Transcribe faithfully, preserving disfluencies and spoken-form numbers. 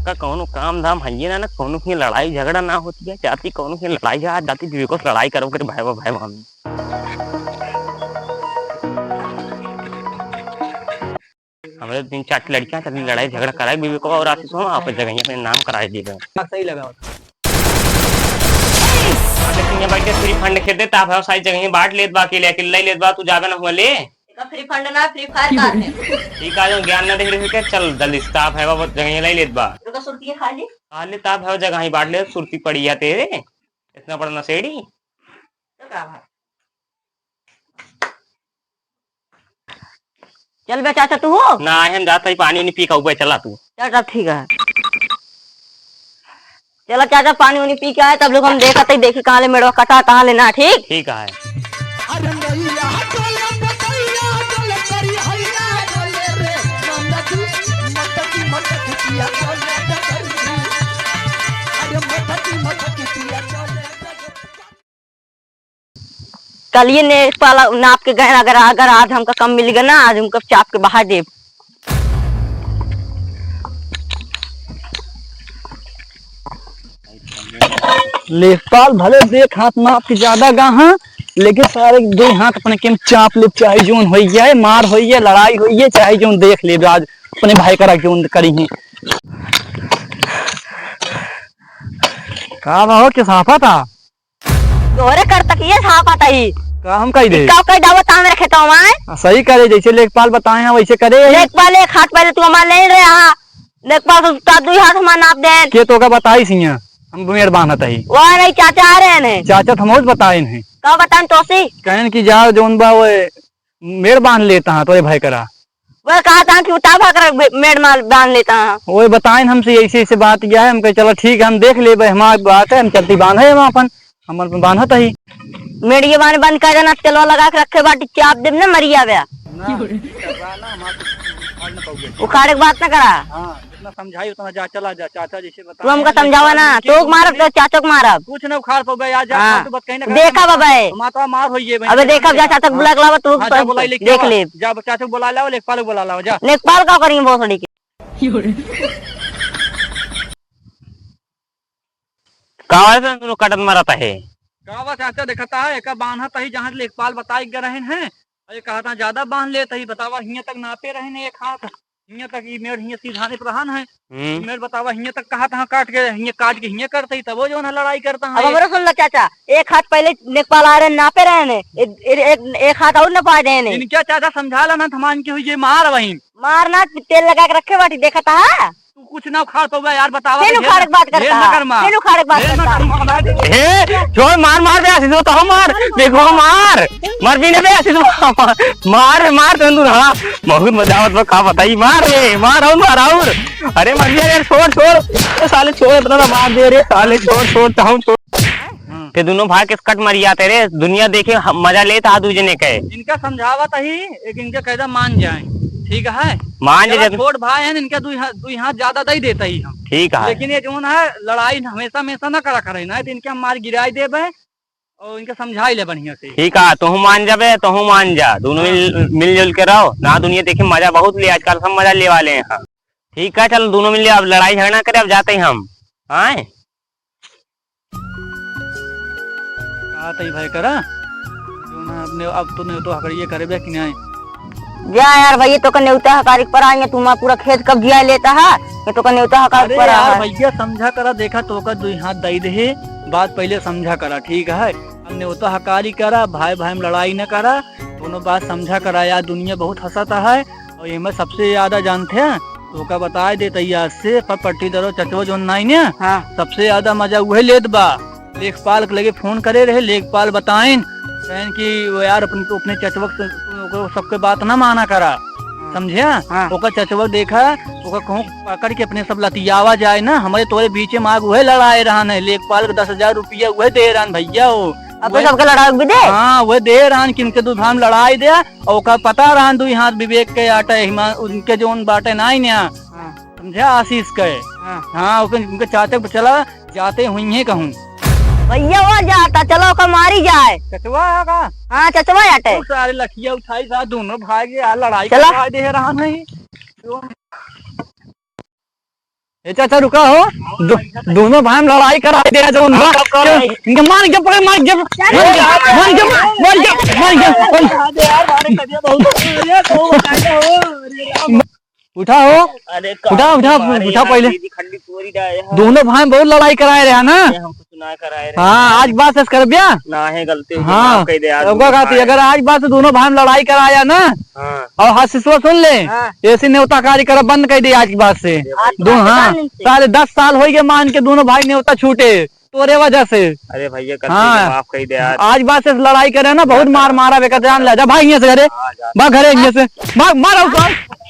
का कौनो काम धाम हइये ना, ना कौनो की लड़ाई झगड़ा ना होती है, जाती कौनो की लड़ाई है, आज जाती विवेको से लड़ाई करब करे भाई, भाई, भाई। हमरे तीन चार ठे लड़कियां चली लड़ाई झगड़ा कराए विवेको और आशीष हो, आप जगह अपने नाम कराए दीबे। सही लगा। आशीष सिंह बैठ के फ्री फंड खेल दे, ताप है सारी जगह बांट लेत बा, अकेले अकेले ले लेत बा, तू जाबे ना हुआ ले। एका फ्री फंड ना, फ्री फायर का है। ठीक है, जो ज्ञान ना दे रहे के, चल जल्दी से, ताप है बहुत जगह ले लेत बा। रुका, सुरती खा ले। खा ले, ताप है जगह ही बांट ले, सुरती पड़ी है तेरे, इतना बड़ा नशेड़ी। तो का बात? चल बे चाचा, तू हो? ना, हम जात हई, पानी उनी पी के अउबे, चला तू। चल, तब ठीक है। चला चाचा, पानी उनी पी के आए, तब लोग हम देखत हई, देखी कहाँ ले मेड़वा कटा, कहाँ ले ना, ठीक? ठीक है। अरे नैया डोले, पतैया डोले, करी हैया डोले रे, नंद की मटकी, मटकी पिया डोले, डोले। अरे मटकी, मटकी पिया डोले, डोले। कलिए ने पाला नाप के गए, अगर, अगर आज हमका कम मिल गए ना, आज हमका चाप के बहा देब। लेखपाल भले देख हाथ नाप के ज्यादा गा हाँ, लेकिन सारे दो हाथ अपने के चाप ले, चाहे जोन होई जाए, मार होई जाए, लड़ाई होई जाए, चाहे जोन देख ले आज अपने भाई करा जोन करी है। का बा हो, के साफा था? तोहरे कर तक ये साफ आता ही। का हम कही दे? का कही दावत आ मेरे खेतवा में? आ, सही करे, जैसे लेखपाल बताए हैं वैसे करे। लेखपाल एक हाथ पहले तू हमारे ले रहे हाँ। लेखपाल तो का दुई हाथ हमार नाप देन। के तो का बताई सिया, हम मेड़ बांधत ही। वह नहीं चाचा आ रहे हैं। चाचा तो हम बताए हैं। का बताएं तोसी? कहन कि जा जोन बा वो मेड़ बांध लेता हाँ तोरे भाई करा। वह कहा था कि उतार भाग कर बे-, मेड़ माल बांध लेता हाँ। वही बताएन हमसे ऐसे ऐसे बात किया है, हम कहे चलो ठीक है, हम देख लेबे, हमार बात है, हम चलती बांधे हम अपन, हम अपन बांधत ही। मेड़िए बांध बंद कर देना, तेलवा लगा के रखे बाटी, चाप देब ना मरिया बे। ना, उखाड़े के बात ना करा। हाँ, जितना समझाई उतना जा, चला जा, चाचा जैसे तू हमका समझावा ना, तोक मारब तो चाचोक मारब। कुछ ना उखाड़ पउबे यार, जा, हाँ। फालतू बात कहीं ना कर। देखा बाबा है। माता मार होइए भाई। अबे देखा जा, चाचोक बुला के लावा, तू हाँ, जा, बुलाई लेके देख आवा। ले। जा, चाचोक बुला लावा, लेखपाल बुला लावा, जा। लेखपाल का करिए भोसड़ी के? का है तुम कटत मरत है? का बा चाचा, देखता है, एका बांधत ही जहाँ लेखपाल बताई गए रहन हैं। अरे कहता ज्यादा बांध लेत ही, बतावा हियाँ तक नापे रहन एक हाथ। हियाँ तक ई मेड़ हियाँ सीधा नहीं प्रधान है। हम्म। ई मेड़ बतावा हियाँ तक कहा था काट के, हियाँ काट के हियाँ करते ही तबो जो ना लड़ाई करता है। अब हमरो सुन ला चाचा, एक हाथ पहले लेखपाल आ रहे नापे रहे ने, एक, एक, एक, एक हाथ और नपा रहे ने। इनके चाचा समझा ला ना थमान के हुई ये मार वहीं। मार ना, तेल लगा के रखे बाटी, देखता है। तू कुछ ना उखाड़ पउबे यार, बतावा तेल तो उखाड़ के बात ढेर करता ना है। कर मार। तेल उखाड़ के बात ढेर ना करता है। कर मार। हे, छोड़, मार, मार बे, आशीष तो मार। देखो, मार। मार भी ना बे, आशीष मार। मार, मार, तुम दूर, हाँ। बहुत मजा आवत बा, का बताई, मार रे, मार और मार और। अरे मर गया यार, छोड़, छोड़। ए साले छोड़, इतना ना मार दे रे, साले छोड़, छोड़, चाहूँ छोड़। हाँ। ते दोनों भाई के कट मरी जाते रे, दुनिया देखे, हम मजा लेत हा दू जने के। इनका समझावत ही, एक इनके कहदा मान जाए, ठीक है? मान चला, जाए। छोट भाई हैं, इनके दुई हा-, दुई हाथ ज्यादा दे देता ही हम। ठीक है। लेकिन ये जोन है, लड़ाई हमेशा, हमेशा ना करा करे, ना तो इनके हम मार गिराई देबे और इनके समझाई ले बढ़िया से। ठीक है, तोहू मान जाबे, तोहू मान जा, दोनों हाँ। मिल, मिलजुल के रहो ना, दुनिया देखे मजा बहुत ले, आजकल सब मजा ले वाले हैं। ठीक है, चल दोनों मिल ले, अब लड़ाई झगड़ा करे, अब जाते हैं हम। आए? का तई भाई करा? जो ना अपने अब तो नेवतो हकरिए करे बे कि नहीं? जा यार भाई, ये तो का नेवता हकारी पर आएंगे, तुम पूरा खेत कब्जिया लेता है, ये तो का नेवता हकारी अरे पर यार है। भैया समझा करा, देखा तो का दुई हाथ दई दे, बात पहले समझा करा, ठीक है? अब नेवता हकारी करा, भाई भाई में लड़ाई न करा, दोनों बात समझा करा यार, दुनिया बहुत हंसता है। और ये में सबसे ज्यादा जानते हैं, तो का बताए दे तैयार से, पर पट्टी दरो चचवा जोन नाई ने, हाँ। सबसे ज्यादा मजा उहे लेत बा। लेखपाल के लगे फोन करे रहे, लेखपाल बताइन, कहेन कि वो यार अपन, अपने चचवा के, ओकरो सबके बात ना माना करा, हाँ। समझे? हाँ। ओकर चचवा देखा, ओकर कहूँ पकड़ के अपने सब लतियावा जाए ना, हमारे तोरे बीचे में आग उहे लड़ाए रहन है, लेखपाल के दस हजार रुपया उहे दे रहन भैया हो। अब तो उहे सबके लड़ाई भी दे? हाँ, उहे दे रहन कि इनके दू भाई में लड़ाई दे, और ओकर पता रहन दुई हाथ विवेक के आटे, हिमा-, उनके जोन बाटे नाई न्या। हाँ। समझा आशीष के? हाँ। हाँ, ओके, उनके चाचा के चला, जाते हुई हैं कहूँ। भैया वो जाता, चलो ओकर मारी जाए। चचवा है का? हाँ, चचवा आटे। ओ सारे लखिया उठाई सा, दोनों भाई के यार लड़ाई चलो। करवा दे रहा नहीं। ए चाचा, रुका हो। दो-, दोनों भाई में लड़ाई करा दे रहे हैं, जब उनका, हाँ, कब करा क्यों? है? इनके मार के पकड़, मार के, मार के, मार के, मार के, मार के। अरे यार, मारे कटिया बहुत हो, अरे, दो बचाए हो, अरे राम। उठा हो, अरे, उठा, उठा, मारे उठा यार, पहले। दीदी खंडी तोरी डाले हैं। दोनों भाई बहुत लड़ाई कराए रहे हैं ना? अरे, हम कुछ ना कराए रहे। हाँ, आज बात से कर दिया। ना है, गलती हो गई, हाँ, माफ कर दे यार, अब का कहती, माफ। अगर आज बात से दोनों भाई में लड़ाई कराया ना, हाँ। और हाँ, सिसवा सुन ले, हाँ। ऐसी नेवता कार्य करब बंद कर दे आज के बाद से। अरे भाई। आज दो, तो हाँ, पता नहीं। साले दस साल हो गए मान के दोनों भाई नेवता छूटे तोरे वजह से। अरे भैया, गलती हाँ। के माफ कर दे यार। आज बाद से लड़ाई करे ना, बहुत ना मार करा। मारा बेकार, जान ले जा भाई, यहाँ से घरे, हाँ, जा। भाग घरे, यहाँ से भाग, मार उसको।